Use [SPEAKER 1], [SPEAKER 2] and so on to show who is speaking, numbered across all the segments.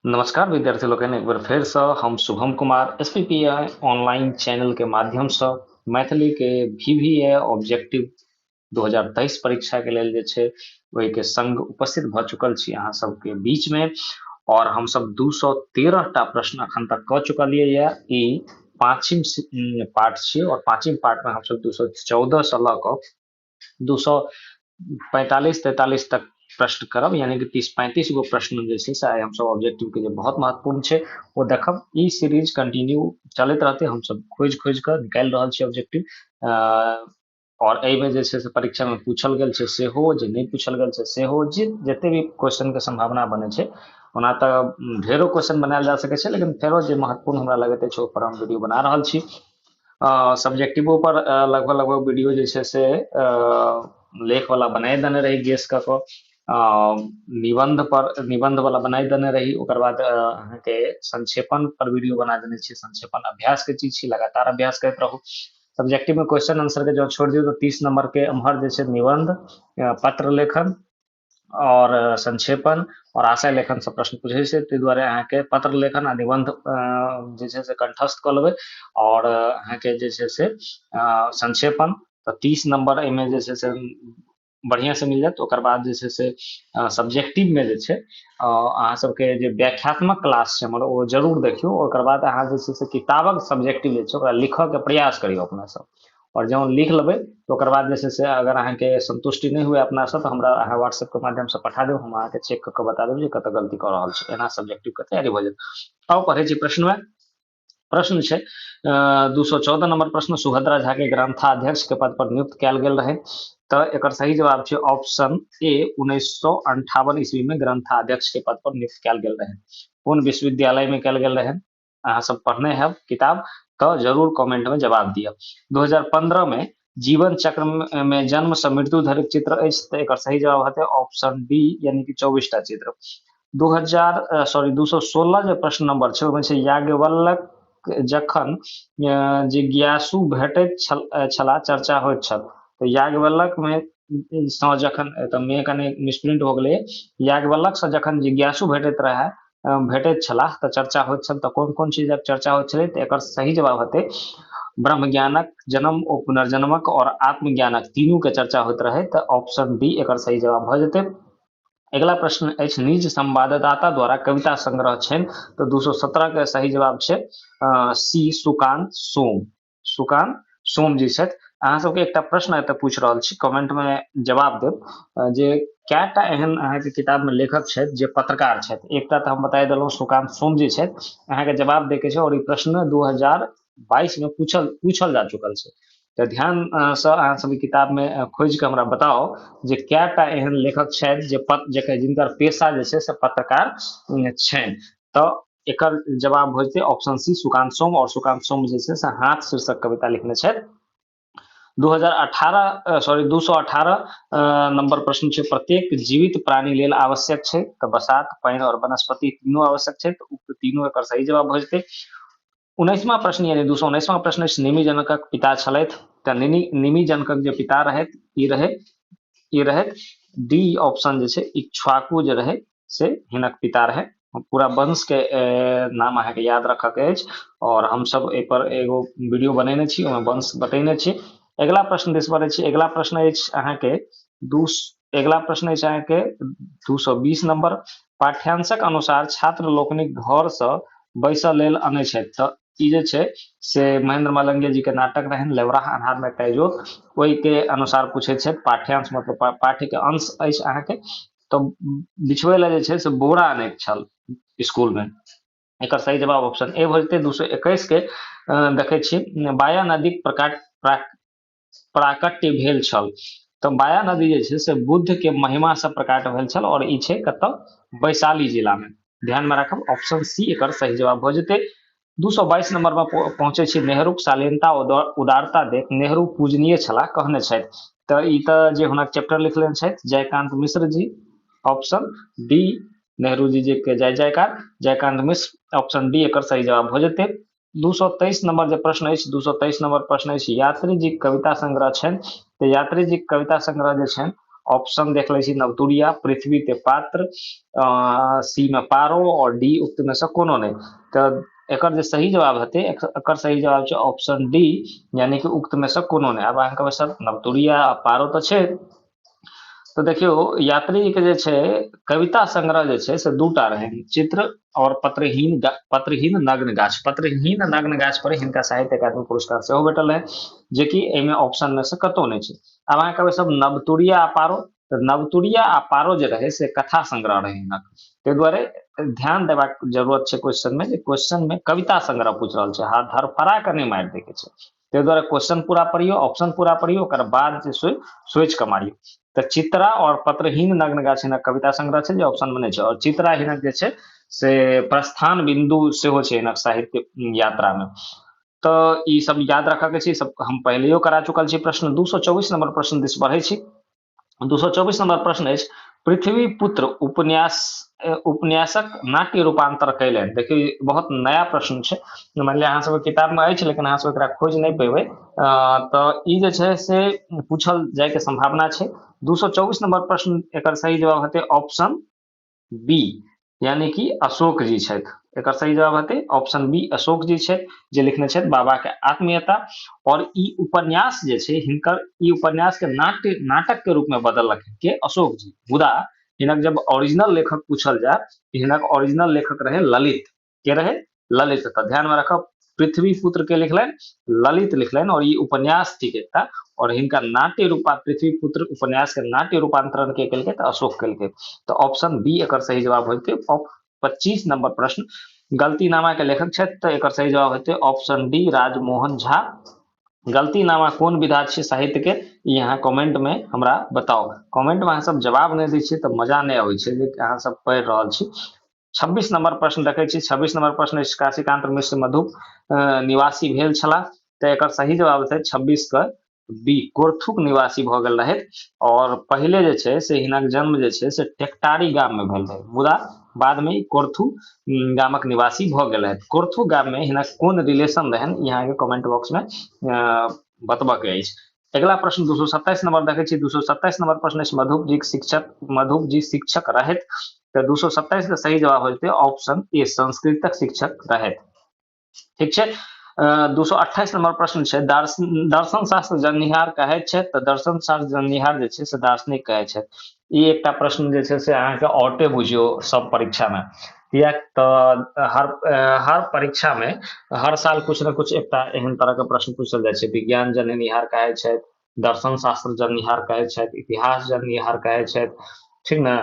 [SPEAKER 1] नमस्कार विद्यार्थी लोकनि, एक बेर फेरसँ हम Shubham Kumar S P P I online channel के माध्यमसँ मैथिली के भी वी ए ऑब्जेक्टिव 2023 परीक्षा के लेल जे छै ओहिके संग उपस्थित भऽ चुकल छी अहाँ सबके बीच में। और हम सब 213 टा प्रश्न अखन तक कऽ चुकलियै ये। ई पांचम पार्ट छियै और पांचम पार्ट में हम सब 214 से लऽ कऽ 245-43 तक प्रश्न करब, यानी कि 30-35 गो प्रश्न जे छै से आइ हमसब ऑब्जेक्टिव के जे बहुत महत्वपूर्ण छै ओ देखब। ई सीरीज कंटिन्यू चलैत रहतै, हमसब खोजि खोजि कऽ निकालि रहल छी ऑब्जेक्टिव। और एहिमे जे छै से परीक्षा में पूछल गेल छै सेहो, जे नहि पूछल गेल छै सेहो, जे जते भी क्वेश्चन के संभावना बनै छै। ओना तऽ ढेरो क्वेश्चन बनायल जा सकै छै, लेकिन फेरो जे महत्वपूर्ण हमरा लगैत अछि ओहि पर हम वीडियो बना रहल छी। सब्जेक्टिवो पर लगभग लगभग वीडियो जे छै से लेख वाला बनाए देने रही, गेस कऽ कऽ निबंध पर निबंध वाला बनाए देने रही। ओकर बाद अहाँके संक्षेपण पर वीडियो बना देने छी। संक्षेपण अभ्यास के चीज छी, लगातार अभ्यास करैत रहू। सब्जेक्टिव में क्वेश्चन आंसर के जँ छोड़ि दियौ तऽ 30 नंबर के एम्हर जे छै निबंध, पत्र लेखन और संक्षेपण और आशय लेखन सब प्रश्न पूछै छै। ताहि दुआरे अहाँके पत्र लेखन आ निबंध जे छै से कंठस्थ कऽ लेबै और अहाँके जे छै से संक्षेपण तऽ 30 नंबर एहिमे जे छै से बढ़िआँ से मिल जायत। ओकर बाद जे छै से सब्जेक्टिव में जे छै अहाँ सबके जे व्याख्यात्मक क्लास छै हमर ओ जरूर देखियौ। ओकर बाद अहाँ जे छै से किताबक सब्जेक्टिव जे छै ओकरा लिखऽ के प्रयास करियौ अपना सब। और जँ लिख लेबै तऽ ओकर बाद जे छै से अगर अहाँके संतुष्टि नहि हुए अपनासँ तऽ हमरा अहाँ व्हाट्सएप के माध्यमसँ पठा देब, हम अहाँके चेक कऽ कऽ बता देब जे कतऽ गलती कऽ रहल छी। एना सब्जेक्टिव के तैयारी भऽ जायत। आउ पढ़ै छी प्रश्नमे। प्रश्न छै 214 नंबर प्रश्न, सुभद्रा झा के ग्रंथाध्यक्ष के पद पर नियुक्त कयल गेल रहे। तऽ एकर सही जवाब छै ऑप्शन ए, 1958 ईस्वी में ग्रंथाध्यक्ष के पद पर नियुक्त कयल गेल रहे। कोन विश्वविद्यालय में कयल गेल रहे? अहाँ सब पढ़ने हैब किताब, तऽ जरूर कमेंट में जवाब दिअ। 2015 में जीवन चक्र में जन्म से मृत्यु धरिक चित्र अछि, तऽ एकर सही जवाब हेतै ऑप्शन डी, यानी कि 24 टा चित्र। 216 जे प्रश्न नंबर छै ओहिमे छै याज्ञवल्क्य जखन जिज्ञासु भेटैत छला चर्चा होइत छल। तऽ याज्ञवल्क्य में सँ जखन, तऽ मे कने मिसप्रिंट हो गेलै, याज्ञवल्क्य सँ जखन जिज्ञासु भेटैत रहै, भेटैत छलाह तऽ चर्चा होइत छल। तऽ कोन कोन चीजक चर्चा होइत छलै? तऽ एकर सही जवाब हेतै ब्रह्मज्ञानक, जन्म ओ पुनर्जन्मक और आत्मज्ञानक, तीनू के चर्चा होइत रहै। तऽ ऑप्शन डी एकर सही जवाब भऽ जेतै। अगिला प्रश्न अछि निज संवाददाता द्वारा कविता संग्रह छनि, तऽ 217 के सही जवाब छै सी, सुकांत सोम। सुकांत सोम जी छथि। अहाँ सबके एकटा प्रश्न एतऽ पूछि रहल छी, कमेंट में जवाब देब जे कएटा एहन अहाँके किताब में लेखक छथि जे पत्रकार छथि। एकटा तऽ हम बताए देलहुँ सुकांत सोम जी छथि, अहाँके जवाब दैके छै। और ई प्रश्न 2022 में पूछल जा चुकल छै। तऽ ध्यान सँ अहाँ सब किताब में खोजि कऽ हमरा बताउ जे कएटा एहन लेखक छथि जे जिनकर पेशा जे छै से पत्रकार छनि। तऽ एकर जवाब भऽ जेतै ऑप्शन सी, सुकांत सोम। और सुकांत सोम जे छै से हाथ शीर्षक कविता लिखने छथि। 218 नंबर प्रश्न छै, प्रत्येक जीवित प्राणी लेल आवश्यक छै, तऽ बसात, पानि और वनस्पति तीनू आवश्यक छै, तऽ उक्त तीनू एकर सही जवाब भऽ जेतै। 19वां प्रश्न यानी 219वां प्रश्न अछि, निमि जनकक पिता छलथि, तऽ निमि जनकक जे पिता रहथि ई रहथि डी ऑप्शन जे छै इक्ष्वाकु जे रहै से हिनक पिता रहै। पूरा वंश के नाम अहाँके याद रखऽ के अछि और हमसब एहि पर एगो वीडियो बनेने छी, ओहिमे वंश बतेने छी। अगिला प्रश्न दिस बढ़ै छी। अगिला प्रश्न अछि अहाँके दू अगिला प्रश्न अछि अहाँके 220 नंबर, पाठ्यांशक अनुसार छात्र लोकनिक घर सँ बैसऽ लेल अनै छथि। तऽ ई जे छै से महेंद्र मलंगिया जी के नाटक रहनि लेवराह अन्हार में एकटा इजोत, ओहि के अनुसार पूछै छथि। पाठ्यांश मतलब पाठ्य के अंश अछि अहाँके, तऽ बिछबै लए जे छै से बोरा अनैत छल स्कूल में। एकर सही जवाब ऑप्शन ए भऽ जेतै। 221 के देखै छी, बाया नदीक प्राकट्य भेल छल, तऽ बाया नदी जे छै से बुद्ध के महिमा से प्रकट भेल छल और ई छै कतऽ? वैशाली जिला में। ध्यान में राखब, ऑप्शन सी एकर सही जवाब भऽ जेतै। 222 नंबर में पहुंचे छी, नेहरूक शालीनता उदारता देख नेहरू पूजनीय छलाह कहने छथि। तऽ ई तऽ जे हुनक चैप्टर लिखलनि छथि जयकांत मिश्र जी, ऑप्शन डी नेहरू जी जी के जय जयकार, जयकांत मिश्र, ऑप्शन डी एकर सही जवाब भऽ जेतै। 223 नंबर जे प्रश्न अछि, 223 नंबर प्रश्न अछि, यात्री जी कविता संग्रह छनि, तऽ यात्री जी कविता संग्रह जे छनि ऑप्शन देख लै छी, नवतुरिया, पृथ्वी के पात्र, सी में पारो और डी उक्त में से कोनो नहि। तऽ एकर जे सही जवाब हेतै, एकर सही जवाब छै ऑप्शन डी, यानी कि उक्त में से कोनो नहि। आब अहाँ कहबै सर नवतुरिया आ पारो तऽ छै। तऽ देखियौ यात्री के जे छै कविता संग्रह जे छै से दूटा रहै, चित्र और पत्रहीन पत्रहीन नग्न गाछ। पत्रहीन नग्न गाछ पर हिनका साहित्य अकादमी पुरस्कार सेहो भेटल रहै, जेकि एहिमे ऑप्शन में से कतौ नहि छै। आब अहाँ कहबै सब नवतुरिया आ पारो, तऽ नवतुरिया आ पारो जे रहै से कथा संग्रह रहै हिनक। ताहि दुआरे ध्यान देबाक जरूरत छै क्वेश्चन में, जे क्वेश्चन में कविता संग्रह पूछि रहल छै, हाथ धरफड़ा के नहि मारि दै के छै। ताहि दुआरे क्वेश्चन पूरा पढ़ियौ, ऑप्शन पूरा पढ़ियौ, ओकर बाद जे सोचि कऽ मारियौ। तऽ चित्रा और पत्रहीन नग्न गाछ हिनक कविता संग्रह छै जे ऑप्शन में नहि छै। और चित्रा हिनक जे छै से प्रस्थान बिंदु सेहो छै हिनक साहित्य यात्रा में। तऽ ई सब याद रखऽ के छै, ई सब हम पहिलेयो करा चुकल छी। प्रश्न 224 नंबर प्रश्न दिस बढ़ै छी। 224 नंबर प्रश्न अछि, पृथ्वी पुत्र उपन्यासक नाट्य रूपांतर कयलनि। देखियौ ई बहुत नया प्रश्न छै, मानि लिअ अहाँ सबके किताब में अछि लेकिन अहाँ सब एकरा खोजि नहि पेबै। तऽ ई जे छै से पूछल जायके संभावना छै। 224 नंबर प्रश्न एकर सही जवाब हेतै ऑप्शन बी, यानी कि अशोक जी छथि। एकर सही जवाब हेतै ऑप्शन बी, अशोक जी छथि, जे लिखने छथि बाबा के आत्मीयता। और ई उपन्यास जे छै हिनकर, ई उपन्यास के नाटक के रूप में बदललक के अशोक जी। मुदा हिनक जब ओरिजिनल लेखक पूछल जाय, हिनक ओरिजिनल लेखक रहे ललित। के रहे? ललित। तऽ ध्यान में रखब, पृथ्वी पुत्र के लिखलनि ललित लिखलनि, और ई उपन्यास थिक एकटा। और हिनका नाट्य रूपा पृथ्वी पुत्र उपन्यास के नाट्य रूपांतरण के केलकै तऽ अशोक केलकै। तऽ ऑप्शन बी एकर सही जवाब होइतै। 25 नंबर प्रश्न, गलतीनामा के लेखक छथि, तऽ एकर सही जवाब होइतै ऑप्शन डी राजमोहन झा। गलतीनामा कोन विधा छै साहित्य के, ई अहाँ कमेंट में हमरा बताउ। कमेंट में अहाँ सब जवाब नहि दै छियै तऽ मजा नहि अबै छै जे अहाँ सब पढ़ि रहल छी। 26 नंबर प्रश्न देखै छी। 26 नंबर प्रश्न अछि, काशीकांत मिश्र मधुप निवासी भेल छलाह, तऽ एकर सही जवाब छै 26 के बी, कोर्थुक निवासी भऽ गेल रहथि। और पहिले जे छै से हिनक जन्म जे छै से टेकटारी गाम में भेल रहै, मुदा बाद में ई कोर्थू गामक निवासी भऽ गेल रहथि। कोर्थू गाम में हिनक कोन रिलेशन रहनि, ई अहाँके कमेंट बॉक्स में बतबऽ के अछि। अगिला प्रश्न 227 नंबर देखै छी। 227 नंबर प्रश्न अछि, मधुप जी शिक्षक, मधुप जी शिक्षक रहथि, तऽ 227 के सही जवाब होइतै ऑप्शन ए, संस्कृतक शिक्षक रहथि। ठीक छै। 228 नंबर प्रश्न छै, दर्शन शास्त्र जननिहार कहैत छथि, तऽ दर्शन शास्त्र जननिहार जे छै से दार्शनिक कहैत छथि। ई एकटा प्रश्न जे छै से अहाँके औटे बुझियौ सब परीक्षा में, किएक तऽ हर परीक्षा में हर साल कुछ ने कुछ एकटा एहन तरह के प्रश्न पूछल जाइ छै। विज्ञान जननिहार कहै छथि, दर्शन शास्त्र जननिहार कहै छथि, इतिहास जननिहार कहै छथि, ठीक ने।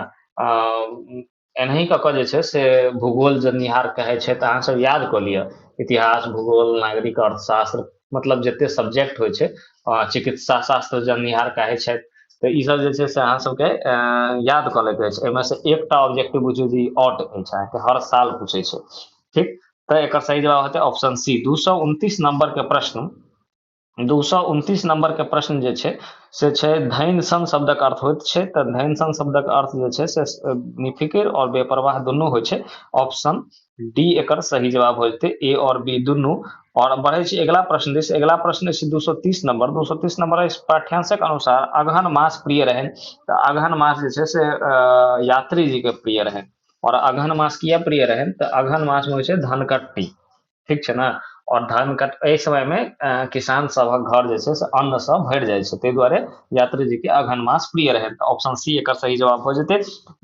[SPEAKER 1] एनाही कऽ कऽ जे छै से भूगोल जननिहार कहै छथि। अहाँ सब याद कऽ लिअ, इतिहास, भूगोल, नागरिक अर्थशास्त्र, मतलब जते सब्जेक्ट होइ छै, चिकित्सा शास्त्र जननिहार कहै छथि। तऽ ई सब जे छै से अहाँ सबके याद कऽ लैके अछि। एहिमे से एकटा ऑब्जेक्टिव बुझियौ जे ई ऑट अछि, अहाँके हर साल पूछै छै। ठीक, तऽ एकर सही जवाब हेतै ऑप्शन सी। 229 नंबर के प्रश्न, 229 नंबर के प्रश्न जे छै से छै धैन सन शब्दक अर्थ होइत छै, तऽ धैन सन शब्दक अर्थ जे छै से निफिकिर और बेपरवाह दुनू होइ छै। ऑप्शन डी एकर सही जवाब हो जेतै, ए और बी दुनू। और बढ़ै छी अगिला प्रश्न दिस। अगिला प्रश्न अछि 230 नंबर। 230 नंबर अछि, पाठ्यांशक अनुसार अगहन मास प्रिय रहनि, तऽ अगहन मास जे छै से यात्री जी के प्रिय रहनि। और अगहन मास किया प्रिय रहनि, तऽ अगहन मास में होइ छै धनकट्टी, ठीक छै ने। और धान कट एहि समय में किसान सभक घर जे छै से अन्न सँ भरि जाइ छै, ताहि दुआरे यात्री जी के अगहन मास प्रिय रहनि। तऽ ऑप्शन सी एकर सही जवाब हो जेतै।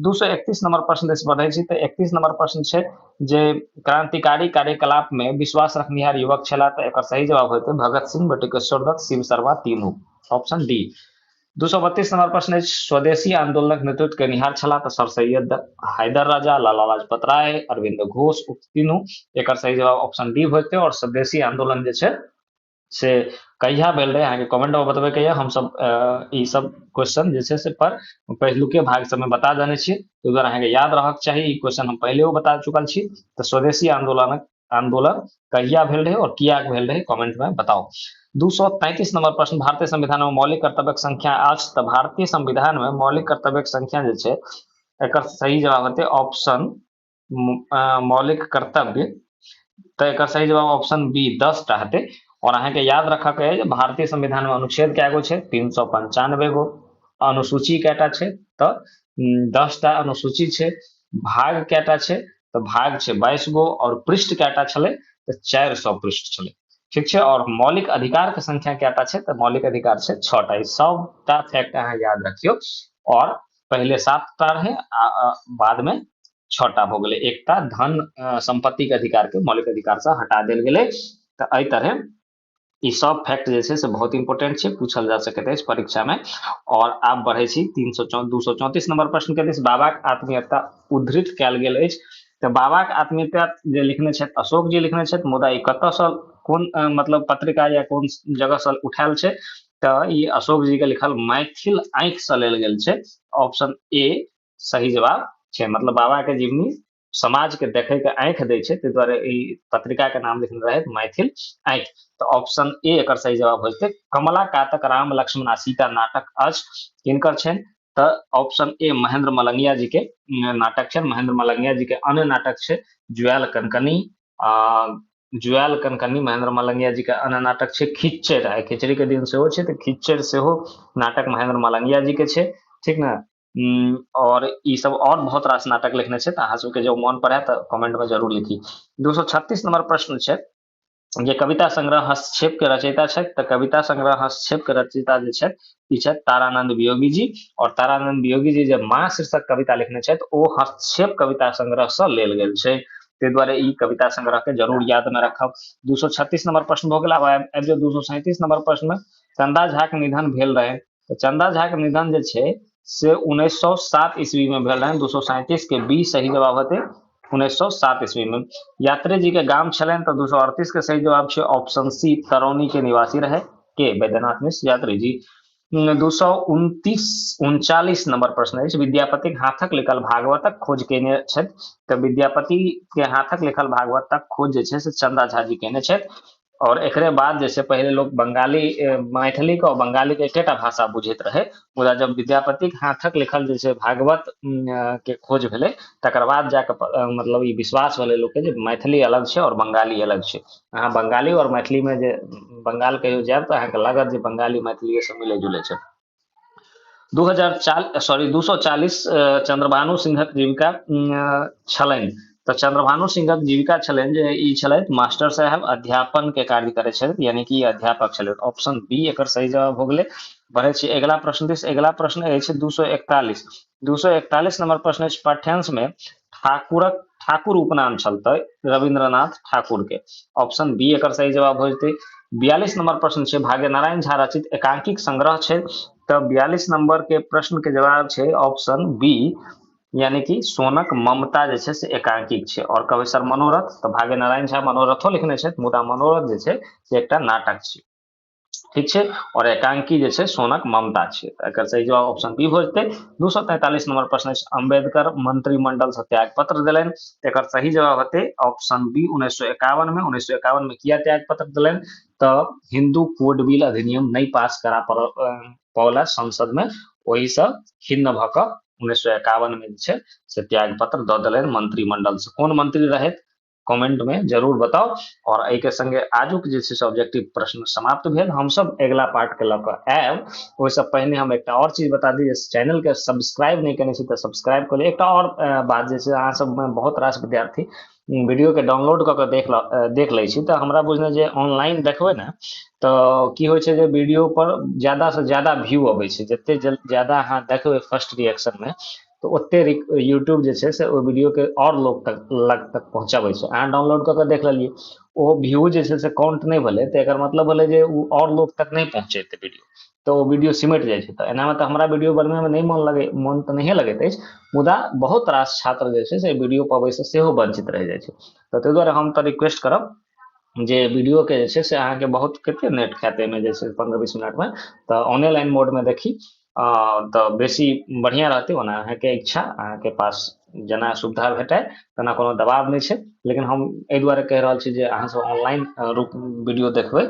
[SPEAKER 1] 231 नंबर प्रश्न दिस बढ़ै छी। तऽ 31 नंबर प्रश्न छै जे क्रांतिकारी कार्यकलाप में विश्वास रखनिहार युवक छलाह, तऽ एकर सही जवाब होतै भगत सिंह, बटुकेश्वर दत्त, शिव शर्मा, तीनू, ऑप्शन डी। 232 नंबर प्रश्न अछि, स्वदेशी आंदोलनक नेतृत्व केनिहार छलाह, तऽ सर सैयद हैदर राजा, लाला लाजपत राय, अरविंद घोष, उक्त तीनू। एकर सही जवाब ऑप्शन डी होतै। और स्वदेशी आंदोलन जे छै से कहिया भेल रहे, अहाँके कमेंट में बतबे के यऽ। हमसब ई सब क्वेश्चन जे छै से पर पहिलुके भाग सबमे बता देने छी, ताहि दुआरे अहाँके याद रहक चाही। ई क्वेश्चन हम पहिलेओ बता चुकल छी। तऽ स्वदेशी आंदोलन कहिया भेल रहे और किया भेल रहे, कमेंट में बताओ। 233 नंबर प्रश्न, भारतीय संविधान में मौलिक कर्तव्यक संख्या अछि, तऽ भारतीय संविधान में मौलिक कर्तव्यक संख्या जे छै एकर सही जवाब हेतै ऑप्शन मौलिक कर्तव्य, तऽ एकर सही जवाब ऑप्शन बी 10 टा हेतै। और अहाँके याद रखऽ के अछि जे भारतीय संविधान में अनुच्छेद कए गो छै, 395 गो। अनुसूची कएटा छै? तऽ 10टा अनुसूची छै। भाग कएटा छै? तऽ भाग छै 22 गो। और पृष्ठ कएटा छलै? तऽ 400 पृष्ठ छलै। ठीक छै। और मौलिक अधिकार के संख्या कएटा छै? तऽ मौलिक अधिकार छै 6टा। ई सबटा फैक्ट अहाँ याद रखियौ। और पहिले 7टा रहे आ बाद में 6टा भऽ गेलै। एकटा धन संपत्ति के अधिकार के मौलिक अधिकार से हटा देल गेलै। तऽ एहि तरह ई सब फैक्ट जे छै से बहुत इंपोर्टेंट छै, पूछल जा सकैत अछि परीक्षा में। और आब बढ़ै छी 234 नंबर प्रश्न के दिस। बाबाक आत्मीयता उद्धृत कयल गेल अछि। तऽ बाबाक आत्मीयता जे लिखने छथि अशोक जी लिखने छथि, मुदा ई कतऽसँ कोन मतलब पत्रिका या कोन जगहसँ उठायल छै? तऽ ई अशोक जी के लिखल मैथिल आँखि से लेल गेल छै। ऑप्शन ए सही जवाब छै। मतलब बाबा के जीवनी समाज के देखे के आँखि दै छै, ताहि दुआरे ई पत्रिका के नाम लिखने रहै मैथिल आँखि। तऽ ऑप्शन ए एकर सही जवाब हो जेतै। कमला कातक राम लक्ष्मण आ सीता नाटक अछि, किनकर छनि? तऽ ऑप्शन ए महेंद्र मलंगिया जी के नाटक छनि। महेंद्र मलंगिया जी के अन्य नाटक छै जुआल कनकनी, जुआल कनकनी महेंद्र मलंगिया जी के अन्य नाटक छै। खिच्चड़, आइ खिचड़ी के दिन सेहो छै, तऽ खिच्चड़ सेहो नाटक महेंद्र मलंगिया जी के छै। ठीक ने। और ई सब और बहुत रास नाटक लिखने छै। तऽ अहाँ सबके जब मन पड़े तऽ कमेंट में जरूर लिखी। 236 नंबर प्रश्न छै जे कविता संग्रह हस्तक्षेप के रचयिता छथि। तऽ कविता संग्रह हस्तक्षेप के रचयिता जे छथि ई छथि तारानंद वियोगी जी। और तारानंद वियोगी जी जे माँ शीर्षक कविता लिखने छथि ओ हस्तक्षेप कविता संग्रह से लेल गेल छै। ताहि दुआरे ई कविता संग्रह के जरूर याद में रखब। 236 नंबर प्रश्न भऽ गेल। आब आबि जाउ 237 नंबर प्रश्न में। चंदा झा के निधन भेल रहे। तऽ चंदा झा के निधन जे छै से 1907 ईस्वी में भेल रहनि। 237 के बी सही जवाब हेतै, 1907 ईस्वी में। यात्री जी के गाम छलनि तऽ 238 के सही जवाब छै ऑप्शन सी, तरौनी के निवासी रहे के वैद्यनाथ मिश्र यात्री जी। 239 नंबर प्रश्न अछि, विद्यापतिक हाथक लिखल भागवतक खोज केने छथि। तऽ विद्यापति के हाथक लिखल भागवतक खोज जे छै से चंदा झा जी केने छथि। और एकरे बाद जे छै पहिले लोग बंगाली मैथिली के और बंगाली के एकेटा भाषा बुझैत रहे, मुदा जब विद्यापतिक हाथक लिखल जे छै भागवत के खोज भेलै तकर बाद जाके मतलब ई विश्वास भेलै लोकके जे मैथिली अलग छै और बंगाली अलग छै। अहाँ बंगाली और मैथिली में जे बंगाल कहियो जायब तऽ अहाँके लागत जे बंगाली मैथिली से मिले जुले छै। 240 चंद्रभानु सिंहक जीविका छलनि। तऽ चंद्रभानु सिंहक जीविका छलनि जे ई छलथि मास्टर साहेब, अध्यापन के कार्य करै छलथि, यानी कि अध्यापक छलथि। ऑप्शन बी एकर सही जवाब हो गेलै। बढ़ै छी अगिला प्रश्न दिस। अगिला प्रश्न अछि 241। 241 नंबर प्रश्न अछि, पाठ्यांश में ठाकुर उपनाम छल तऽ रविन्द्रनाथ ठाकुर के। ऑप्शन बी एकर सही जवाब हो जेतै। 42 नंबर प्रश्न छै, भाग्यनारायण झा रचित एकांकिक संग्रह छै। तऽ 42 नंबर के प्रश्न के जवाब छै ऑप्शन बी, यानी कि सोनक ममता जे छै से एकांकिक छै। और कहबै सर मनोरथ, तऽ भाग्यनारायण झा मनोरथो लिखने छथि, मुदा मनोरथ जे छै से एकटा नाटक छै। ठीक छै। और एकांकी जे छै सोनक ममता छै। एकर सही जवाब ऑप्शन बी भऽ जेतै। 243 नंबर प्रश्न अछि, अम्बेडकर मंत्रिमंडल से त्याग पत्र देलनि। एकर सही जवाब हेतै ऑप्शन बी 1951 में। 1951 में किया त्याग पत्र देलनि? तऽ हिंदू कोड बिल अधिनियम नहि पास करा पौला संसद में, ओहिसँ खिन्न भऽ कऽ 1951 में जे छै से त्याग पत्र दऽ देलनि मंत्रिमंडल से। कोन मंत्री रहथि कमेंट में जरूर बताउ। और एहि के संगे आजुक जे छै से ऑब्जेक्टिव प्रश्न समाप्त भेल। हमसब अगिला पार्ट के लऽ कऽ आयब। ओहिसँ पहिने हम एकटा और चीज बता दी, जे चैनल के सब्सक्राइब नहि केने छी तऽ सब्सक्राइब कऽ लिअ। एकटा और बात जे छै, अहाँ सब में बहुत रास विद्यार्थी वीडियो के डाउनलोड कऽ कऽ देख लै छी, तऽ हमरा बुझना जे ऑनलाइन देखबै ने तऽ की होइ छै जे वीडियो पर ज्यादा से ज्यादा व्यू अबै छै। जते ज्यादा अहाँ देखबै फर्स्ट रिएक्शन में तऽ ओते यूट्यूब जे छै से ओहि वीडियो के और लोग तक लग तक पहुँचबै छै। अहाँ डाउनलोड कऽ कऽ देख लेलियै, ओ व्यू जे छै से काउंट नहि भेलै, तऽ एकर मतलब भेलै जे ओ और लोग तक नहि पहुँचेतै वीडियो, तऽ ओ वीडियो सिमटि जाइ छै। तऽ एनामे तऽ हमरा वीडियो बनबैमे नहि मन लगै, मन तऽ नहिए लगैत अछि, मुदा बहुत रास छात्र जे छै से वीडियो पबैसँ सेहो वंचित रहि जाइ छै। तऽ ताहि दुआरे हम तऽ रिक्वेस्ट करब जे वीडियो के जे छै से अहाँके बहुत कते नेट खायत एहिमे जे छै 15-20 मिनटमे, तऽ ऑनलाइन मोडमे देखी तऽ बेसी बढ़िआँ रहतै। ओना अहाँके इच्छा, अहाँके पास जेना सुविधा भेटै तेना कोनो दबाव नहि छै, लेकिन हम एहि दुआरे कहि रहल छी जे अहाँ सब ऑनलाइन रूप वीडियो देखबै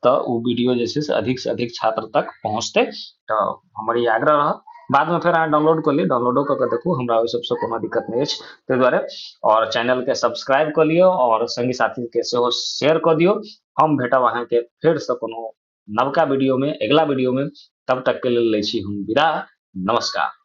[SPEAKER 1] तऽ ओ वीडियो जे छै से अधिक से अधिक छात्र तक पहुँचतै। तऽ हमर ई आग्रह रहत। बादमे फेर अहाँ डाउनलोड कऽ लिअ, डाउनलोडो कऽ कऽ देखू, हमरा ओहि सबसँ कोनो दिक्कत नहि अछि ताहि दुआरे। और चैनलके सब्सक्राइब कऽ लिअ और संगी साथीके सेहो शेयर कऽ दियौ। हम भेटब अहाँके फेरसँ कोनो नवका वीडियो में, अगिला वीडियो में। तब तक के लेल लै छी हम विदा। नमस्कार।